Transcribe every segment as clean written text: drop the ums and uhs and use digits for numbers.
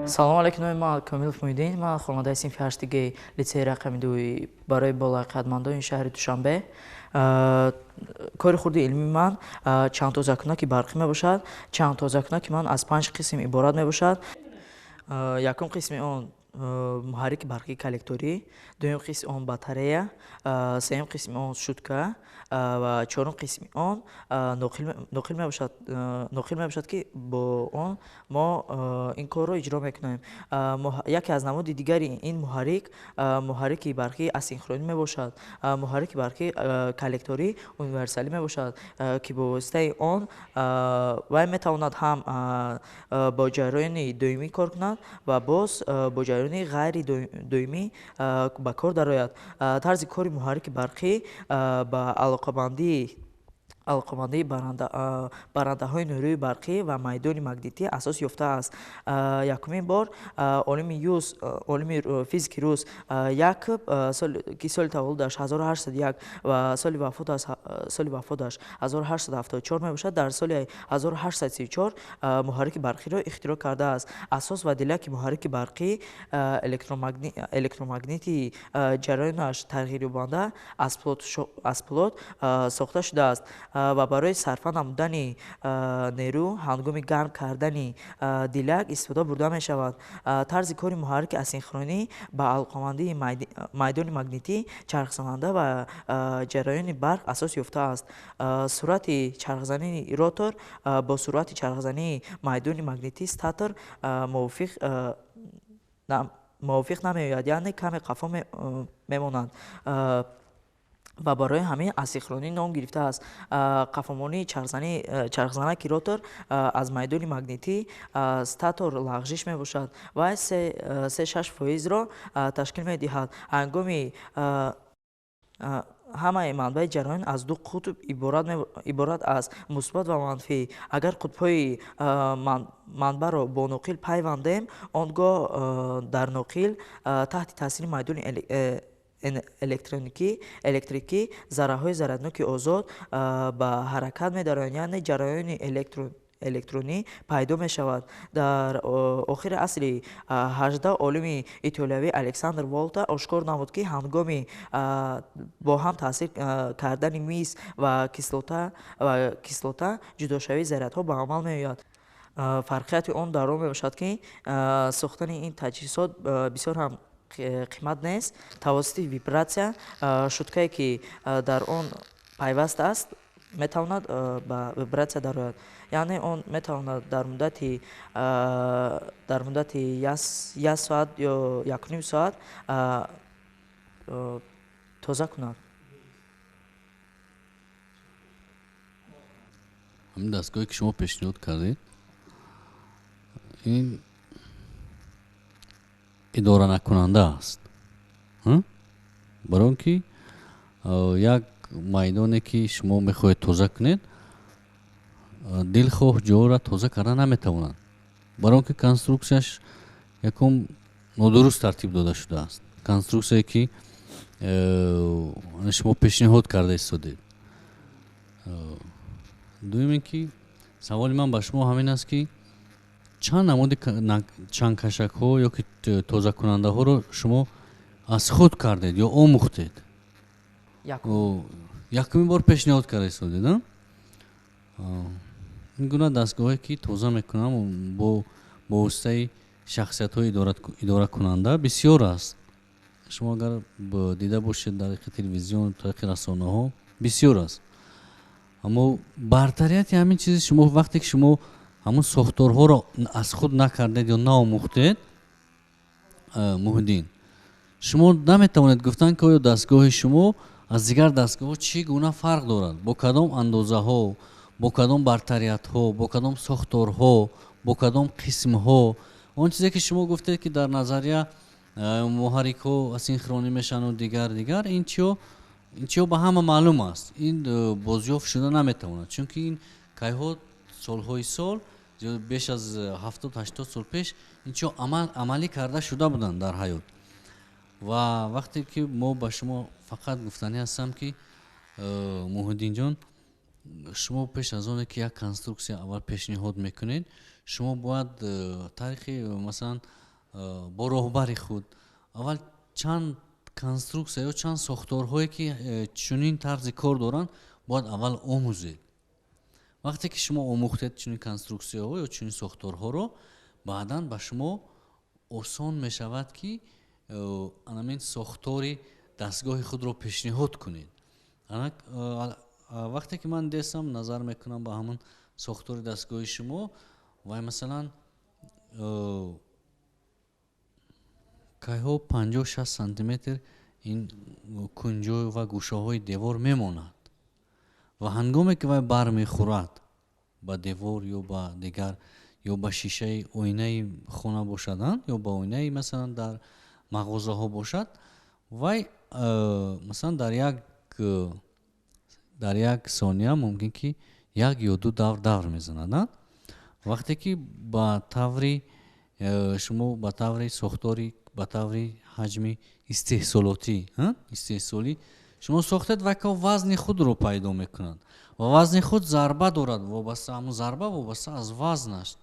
Салом алейкум, номи ман Комилов Муҳиддин, ман хонандаи синфи ҳаштиги литсеи рақами дуи барои болаёқатмандони шаҳри Душанбе. Кори хурди илмии ман чандтозакунаки барқӣ мебошад. Чандтозакунаки ман аз 5 қисм иборат мебошад. Якум қисми он муҳаррики барқии коллекторӣ, дуюм қисми он батарея, сеюм қисми он щётка ва чорум қисми он ноқил мебошад, ноқил мебошад, ки бо он мо ин корро иҷро мекунем. Яке аз намуди дигари ин муҳаррик муҳаррики барқии асинхронӣ мебошад. Муҳаррики барқии коллекторӣ универсалӣ мебошад, ки бо воситаи он вай метавонад ҳам бо ҷараёни доимӣ кор кунад ва боз бо ҷараёни ғайри доимӣ ба кор дарояд. Тарзи кори муҳаррики барқӣ ба алоқабандии барандаҳои нурӯи барқӣ ва майдони магнитӣ асос ёфтааст. Якумин бор олими физики рус Якоб, ки соли таваллудаш 1801 ва соли вафоташ 1874 мебошад, дар соли 1834 муҳаррики барқиро ихтироъ кардааст. Асос ва дилаки муҳаррики барқӣ электромагнити ҷараёнаш тағйирёбанда аз пӯлод сохта шудааст ва барои сарфа намудани нерӯ ҳангоми гарм кардани дилак истифода бурда мешавад. Тарзи кори муҳаррики асинхронӣ ба алоқамандии майдони магнитӣ, чархзананда ва ҷараёни барқ асос ёфтааст. Суръати чархзании ротор бо суръати чархзании майдони магнитии статор мувофиқ намеояд, яъне каме қафо мемонад ва барои ҳамин асинхронӣ ном гирифтааст. Қафомонии чархзанаки ротор аз майдони магнитӣ статор лағжиш мебошад ва 3,6 фоизро ташкил медиҳад. Ҳангоми ҳамаи манбаи ҷараён аз ду қутб иборат аз мусбат ва манфӣ. Агар қутбҳои манбаъро бо ноқил пайвандем, он гоҳ дар ноқил таҳти таъсири майдони электрикӣ зарраҳои зарядноки озод ба ҳаракат медароянд, яъне ҷараёни электронӣ пайдо мешавад. Дар охири асри 18 олими итолиявӣ Александр Волта ошкор намуд, ки ҳангоми бо ҳам таъсир кардани мис ва кислота ҷудошавии зарядҳо ба амал меояд. Фарқияти он дар он мебошад, ки сохтани ин таҷҳизот бисёр ҳам қимат нест. Тавассути вибратсия щёткае, ки дар он пайваст аст, метавонад ба вибратсия дарояд. Яъне он метавонад дар муддати як соат ё якуним соат тоза кунад. Ҳамин дастгоҳе, ки шумо пешниҳод кардед, ин идоранакунанда аст, барои он ки як майдоне, ки шумо мехоҳед тоза кунед, дилхоҳ ҷоро тоза карда наметавонад, барои он ки конструксияш якум нодуруст тартиб дода шудааст. Конструксияе, ки шумо пешниҳод карда истодед. Дуюм ин ки саволи ман ба шумо ҳамин аст, ки чанд намуди чангкашакҳо ё ки тозакунандаҳоро шумо аз худ кардед ё омӯхтед? Якумин бор пешниҳод карда истодед. Ин гуна дастгоҳе, ки тоза мекунам бо воситаи шахсиятҳои идоракунанда, бисёр аст. Шумо агар дида бошед, тариқи телевизион, тариқи расонаҳо бисёр аст. Аммо бартарияти ҳамин чизи шумо, вақте ки шумо ҳамун сохторҳоро аз худ накардед ё наомӯхтед, Муҳиддин, шумо наметавонед гуфтан, ки оё дастгоҳи шумо аз дигар дастгоҳҳо чӣ гуна фарқ дорад, бо кадом андозаҳо, бо кадом бартариятҳо, бо кадом сохторҳо, бо кадом қисмҳо. Он чизе, ки шумо гуфтед, ки дар назария муҳаррикҳо асинхронӣ мешаванд, дигар дигар, ин чиҳо ба ҳама маълум аст. Ин бозёфт шуда наметавонад, чунки ин кайҳо солҳои сол, беш аз 70-80 сол пеш ин чиҳо амалӣ карда шуда буданд дар ҳаёт. Ва вақте ки мо ба шумо фақат гуфтанӣ ҳастам, ки Муҳиддинҷон, Шумо пеш аз оне ки як конструксия аввал пешниҳод мекунед, шумо бояд таърихи, масалан, бо роҳбари худ аввал чанд конструксия ё чанд сохторҳое ки чунин тарзи кор доранд, бояд аввал омӯзед. Вақте ки шумо омӯхтед чунин конструксияҳо ё чунин сохторҳоро, баъдан ба шумо осон мешавад, ки анамин сохтори дастгоҳи худро пешниҳод кунед. Вақте ки ман дестам назар мекунам ба ҳамон сохтори дастгоҳи шумо, вай, масалан, кайҳо 50-60 сантиметр ин кунҷо ва гӯшаҳои девор мемонад ва ҳангоме ки вай бармехӯрад ба девор ё ба дигар ё ба шишаи оинаи хона бошад ё ба оинаи, масалан, дар мағозаҳо бошад, вай, масалан, дар як сония мумкин ки як ё ду давр давр мезанад. Вақте ки ба таври шумо ба таври сохтори, ба таври ҳаҷми истеҳсолотӣ, истеҳсолӣ шумо сохтед, вай ка вазни худро пайдо мекунад ва вазни худ зарба дорад, вобаста ҳамун зарба вобаста аз вазнаш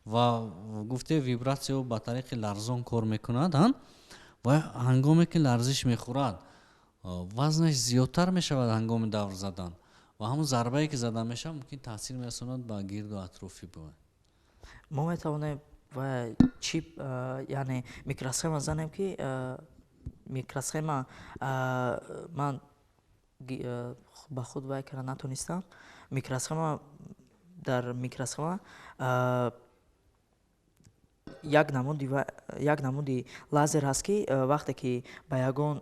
ва гуфте вибратсия ба тариқи ларзон кор мекунад. Ва ҳангоме ки ларзиш мехӯрад, вазнаш зиёдтар мешавад ҳангоми давр задан ва ҳамун зарбае ки зада мешавад, мумкин таъсир мерасонад ба гирду атрофи бо. Мо метавонем ва чип, яъне микросхема занем, ки микросхема ман ба худ вай карда натонистам. Микросхема, дар микросхема як намуди лазер ҳаст, ки вақте ки ба ягон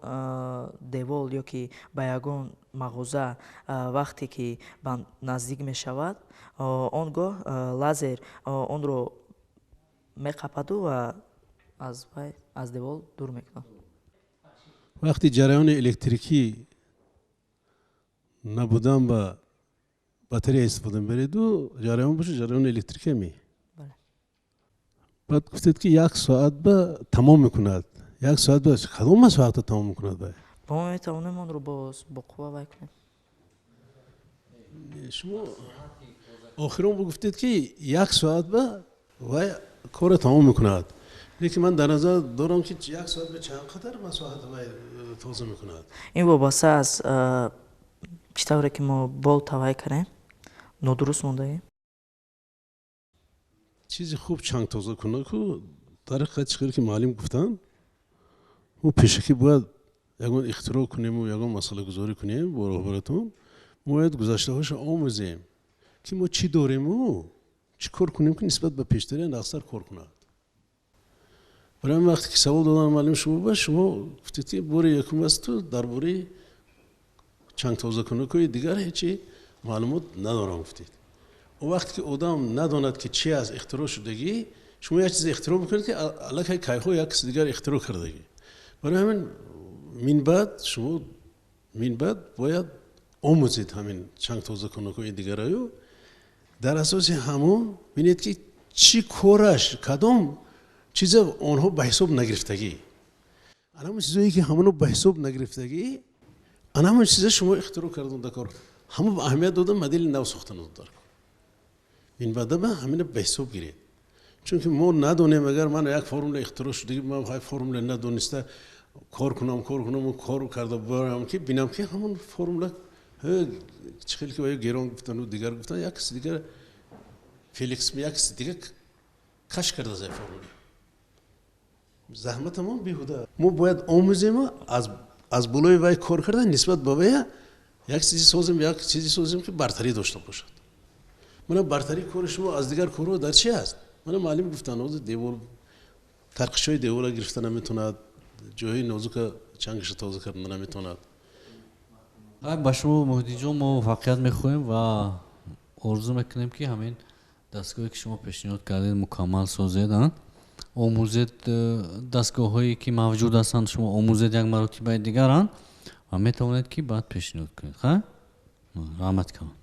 девол ё ки ба ягон мағоза вақте ки ба наздик мешавад, он гоҳ лазер онро меқападу ва аз вай, аз девол дур мекунад. Вақти ҷараёни электрикӣ набудан, ба батарея истифода мебареду, ҷараён боша, ҷараёни электрикӣ ме? Баъд гуфтед, ки як соат ба тамом мекунад. Як соат ба кадом масоҳата тамом мекунад вай? Мо метавонем онро боз бо қувва вай кунем. Шумо охирон гуфтед, ки як соат ба вай корро тамом мекунад, лекин ман дар назар дорам, ки як соат ба чанд қадар масоҳата вай тоза мекунад? Ин вобаста аз чӣ тавре ки мо болта вай кардем, нодуруст мондаем. Чизи хуб чанг тоза кунаку дар ҳақиқат, чӣ хеле ки муаллим гуфтанд, мо пешакӣ бояд ягон ихтироъ кунему ягон масъалагузорӣ кунем бо роҳбаратон. Мо бояд гузаштаҳоша омӯзем, ки мо чӣ дорему чӣ кор кунем, ки нисбат ба пештария нағзтар кор кунад. Барои ҳамин, вақте ки савол додан муаллим шумо ба шумо, гуфтед, ки бори якум асту дар бораи чангтозакунакҳои дигар ҳечи маълумот надорам, гуфтед. Он вақте ки одам надонад, ки чи аст ихтироъ шудагӣ, шумо як чизе ихтироъ мекунед, ки аллакай кайҳо як киси дигар ихтироъ кардагӣ. Барои ҳамин, минбаъд шумо минбаъд бояд омӯзед ҳамин чангтозакунакҳои дигараю, дар асоси ҳамон бинед, ки чӣ кораш, кадом чиза онҳо ба ҳисоб нагирифтагӣ. Ана ҳамон чизое, ки ҳамоно ба ҳисоб нагирифтагӣ, ана ҳамон чиза шумо ихтироъ кардан дар кор, ҳамон ба аҳамият дода, модели нав сохтан дар кор. Минбаъда ҳамина ба ҳисоб гиред, чунки мо надонем. Агар ман як формула ихтироъ шудагӣ, ман ҳай формула надониста кор кунам, кор карда барам, ки бинам, ки ҳамон формула чӣ хеле ки ваё Герон гуфтану дигар гуфтан, як каси дигар, Феликс, як каси дигар кашф карда за формула, заҳматамон беҳуда. Мо бояд омӯзему аз болои вай кор карда, нисбат ба вая як чизе созем, ки бартарӣ дошта бошад. Мана, бартарии кори шумо аз дигар корҳо дар чи аст? Мана, муаллим гуфтан, ҳозир девор, тарқишҳои девора гирифта наметавонад, ҷои нозука чангиша тоза карда наметавонад. Ба шумо, Муҳиддинҷон, муваффақият мехоҳем ва орзу мекунем, ки ҳамин дастгоҳе, ки шумо пешниҳод кардед, мукаммал созед, омӯзед дастгоҳҳое, ки мавҷуд ҳастанд, шумо омӯзед як маротибаи дигаранд ва метавонед, ки баъд пешниҳод кунед. Раҳмат калон.